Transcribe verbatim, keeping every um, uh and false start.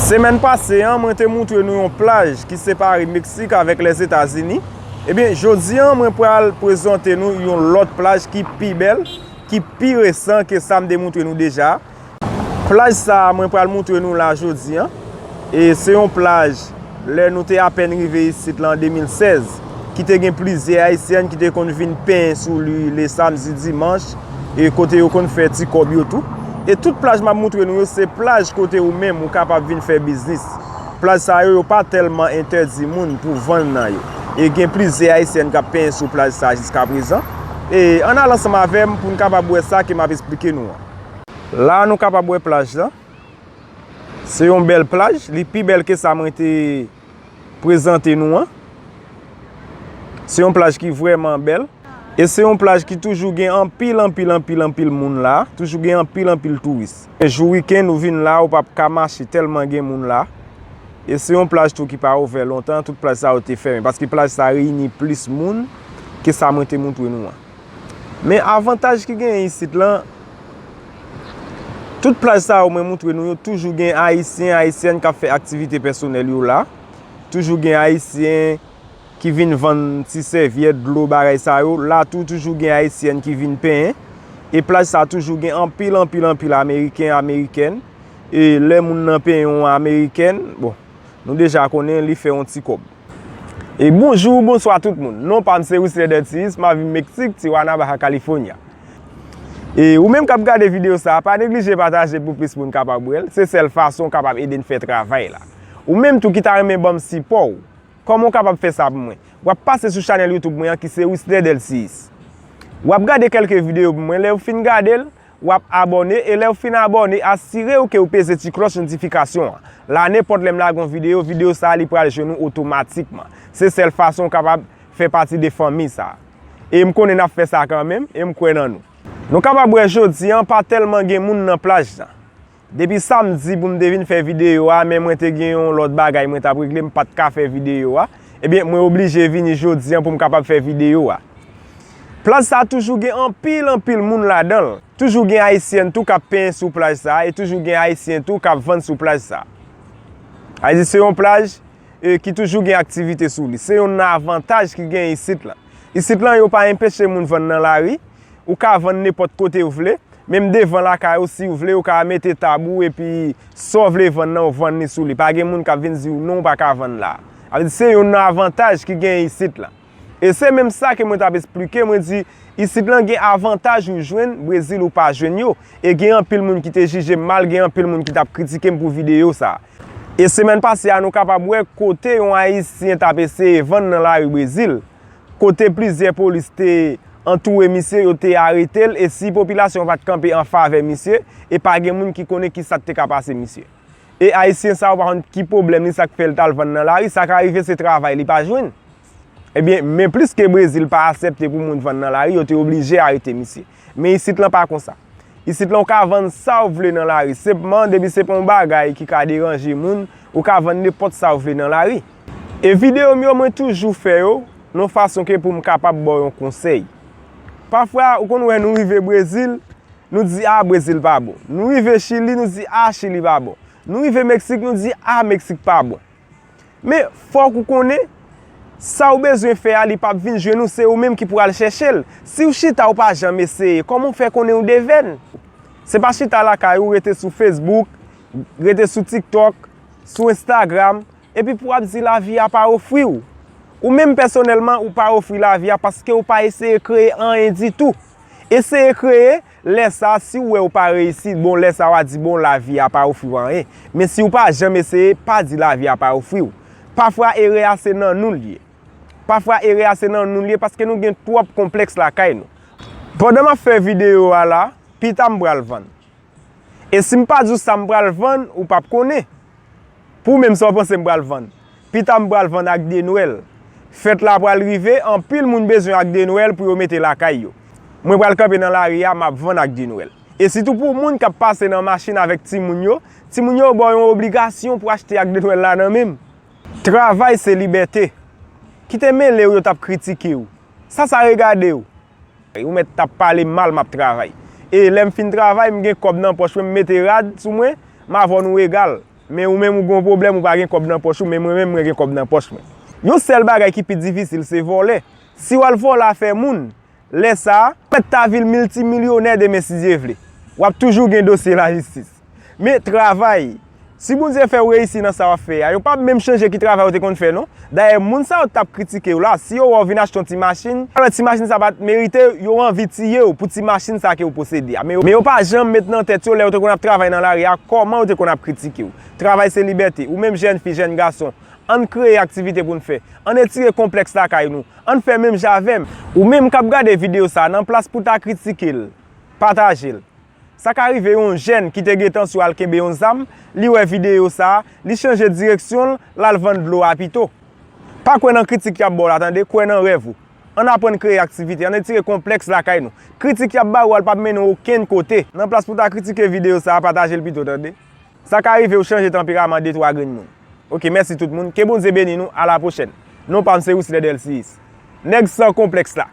Semèn pase an, mwen te moutre nou yon plaj ki separe Meksik avèk Lèzetazini. Ebyen, jodi an, mwen pral prezante nou yon lòt plaj ki pi bèl, ki pi resan ke sa m te moutre nou deja. Plaj sa a mwen pral moutre nou la jodi an, e se yon plaj, lè nou te apèn rive isit la an de mil sèz, ki te gen plizyè Ayisyèn ki te konn vin penyen sou li le samdi, dimanch, e kote yo konn fè ti kòb yo tou. E tout plaj m ap moutre nou yo, se plaj kote ou menm ou kapab vin fè biznis. Plaj sa yo, yo pa tèlman entèdi moun pou vann nan yo. E gen plizyè Ayisyèn k ap penyen sou plaj sa jiskaprezan. E ann al ansanm avè m pou n kapab wè sa ke m ap esplike nou an. La a nou kapab wè plaj la. Se yon bèl plaj, li pi bèl ke sa mwen te prezante nou an. Se yon plaj ki vrèman bèl. E se yon plaj ki toujou gen anpil, anpil, anpil, anpil moun la. Toujou gen anpil, anpil touris. E jou wikenn ou vin la, ou p ap ka mache tèlman gen moun la. E se yon plaj tou ki pa ouvè lontan, tout plaj sa yo te fèmen. Paske plaj sa reyini plis moun ke sa mwen te moutre nou an. Men avantaj ki genyen isit lan, tout plaj sa yo mwen moutre nou yo, toujou gen Ayisyen, Ayisyèn k ap fè aktivite pèsonèl yo la. Toujou gen Ayisyen ki vin vann ti sèvyèt, dlo, bagay sa yo. La tou, toujou gen Ayisyèn ki vin penyen. E plaj sa toujou gen anpil, anpil, anpil Ameriken, Amerikèn. E lè moun nan penyen yon Amerikèn, bon, nou deja konnen li fè yon ti kòb. E bonjou, bonswa tout moun. Non pa m se Wisner Delcius, m ap viv Meksik, Tijuana, Baja California. E ou menm k ap gade videyo sa a, pa neglije pataje pou plis moun kapab wè l. Se sèl fason w kapab ede n fè travay la. Ou menm tou ki ta renmen ban m sipò w, kòman w kapab fè sa pou mwen? W ap pase sou chanèl YouTube mwen an ki se Wisner Delcius. W ap gade kèlke videyo pou mwen, lè w fin gade l, w ap abòne, e lè w fin abòne, asire w ke w peze ti klòch notifikasyon an. La, nenpòt lè m lage yon videyo, videyo sa a, li pral jwenn ou otomatikman. Se sèl fason w kapab fè pati de fanmi sa a. E m konnen n ap fè sa kanmenm, e m kwè nan nou. Nou kapab wè jodi an, pa tèlman gen moun nan plaj la. Depi samdi pou m te vin fè videyo a, men mwen te gen yon lòt bagay mwen t ap regle, m pa t ka fè videyo a. Ebyen, mwen oblije vini jodi an pou m kapab fè videyo a. Plaj sa a toujou gen anpil, anpil moun ladan l. Toujou gen Ayisyèn tou k ap penyen sou plaj sa a, e toujou gen Ayisyen tou k ap vann sou plaj sa a. Sa vle di, se yon plaj, e, ki toujou gen aktivite sou li. Se youn nan avantaj ki gen isit lan. Isit lan, yo pa enpeche moun vann nan lari. Ou ka vann nenpòt kote w vle. Menm devan lakay ou, si w vle, ou ka mete tab ou epi sa w vle vann nan, ou vann li sou li. Pa gen moun k ap vin di w non, ou pa ka vann la. Sa vle di, se youn nan avantaj ki gen isit lan. E se menm sa ke mwen t ap esplike, mwen di, isit lan gen avantaj ou jwenn, Brezil ou pa jwenn yo. E gen anpil moun ki te jije m mal, gen anpil moun ki t ap kritike m pou videyo sa a. E semèn pase a, nou kapab wè kote yon Ayisyen t ap eseye vann nan lari Brezil, kote plizyè polis te antoure misye, yo te arete l, e si popilasyon an pa t kanpe an favè misye, e pa gen moun ki konnen ki sa k te ka pase misye. E Ayisyen sa a, ou pa konn ki pwoblèm li, sa k fè l t al vann nan lari, sa ka rive se travay li pa jwenn. Ebyen, men pliske Brezil pa aksepte pou moun vann nan lari, yo te oblije arete misye. Men isit lan pa konsa. Isit lan, ou ka vann sa w vle nan lari, senpman, depi se pa yon bagay ki ka deranje moun, ou ka vann nenpòt sa w vle nan lari. E videyo m yo, mwen toujou fè yo nan yon fason ke pou m kapab ba w yon konsèy. Pafwa, ou konn wè nou rive Brezil, nou di, "A, Brezil pa bon." Nou rive Chili, nou di, "A, Chili pa bon." Nou rive Meksik, nou di, "A, Meksik pa bon." Men, fòk ou konnen, sa w bezwen fè a, li p ap vin jwenn ou, se ou menm ki pou al chèche l. Si w chita, ou pa janm eseye, kòman w fè konnen w devèn? Se pa chita lakay ou, rete sou Facebook, rete sou TikTok, sou Instagram, epi pou w ap di lavi a pa ofri w. Ou menm pèsonèlman, ou pa ofri lavi a paske w pa eseye kreye anyen ditou. Eseye kreye, lè sa a, si w wè w pa reyisi, bon, lè sa a, w a di, bon, lavi a pa ofri w anyen. Men si w pa janm eseye, pa di lavi a pa ofri w. Pafwa, erè a se nan nou l ye. Pafwa, erè a se nan nou l ye paske nou gen twòp konplèks lakay nou. Pandan m ap fè videyo a la, pita m pral vann. E si m pa di w sa m pral vann, ou p ap konnen. Pou w menm, sa w panse m pral vann? Pita m pral vann ak de Nwèl. Fèt la pral rive, anpil moun bezwen ak de Nwèl pou yo mete lakay yo. Mwen pral kanpe nan lari a, m ap vann ak de Nwèl. E sitou pou moun k ap pase nan machin avèk timoun yo, timoun yo ba w yon obligasyon pou w achte ak de Nwèl la nan men m. Travay se libète. Kite mele w yo t ap kritike w. Sa sa regade w? Ou mèt t ap pale m mal, m ap travay. E lè m fin travay, m gen kòb nan pòch mwen, m mete rad sou mwen, m avè w nou egal. Men ou menm ou gen yon pwoblèm, ou pa gen kòb nan pòch ou, men mwen menm mwen gen kòb nan pòch mwen. Yon sèl bagay ki pi difisil se vòlè. Si w al vòlè afè moun, lè sa a, ou mèt ta vin miltimilyonè demen si Dye vle. W ap toujou gen dosye lajistis. Men travay. Si Bondye fè w reyisi nan sa w ap fè a, yo p ap menm chanje ki travay ou te konn fè non. Dayè, moun sa yo t ap kritike w la, si yo wè w vin achte yon ti machin, alò ti machin sa pa t merite, yo anvi tiye w pou ti machin sa ke w posede a. Men yo, men yo pa janm met nan tèt yo lè yo te konn ap travay nan lari a, kòman yo te konn ap kritike w. Travay se libète. Ou menm jèn fi, jèn gason, ann kreye aktivite pou n fè. Ann etire konplèks lakay nou. Ann fè menm jan avè m. Ou menm k ap gade videyo sa a, nan plas pou w ta kritike l, pataje l. Sa ka rive yon jèn ki te gentan sou al kenbe yon zam, li wè videyo sa a, li chanje direksyon l, l al vann dlo a pito. Pa kwè nan kritik y ap ba w la, tande, kwè nan rèv ou. Ann aprann kreye aktivite, ann etire konplèks lakay nou. Kritik y ap ba ou a, l p ap mennen w okenn kote. Nan plas pou w ta kritike videyo sa a, pataje l pito, tande. Sa ka rive w chanje tanperaman de twa grenn moun. Oke, mèsi tout moun. Ke Bondye beni nou. A la pwochèn. Non pa m se Wisler Delcius. Nèg san konplèks la.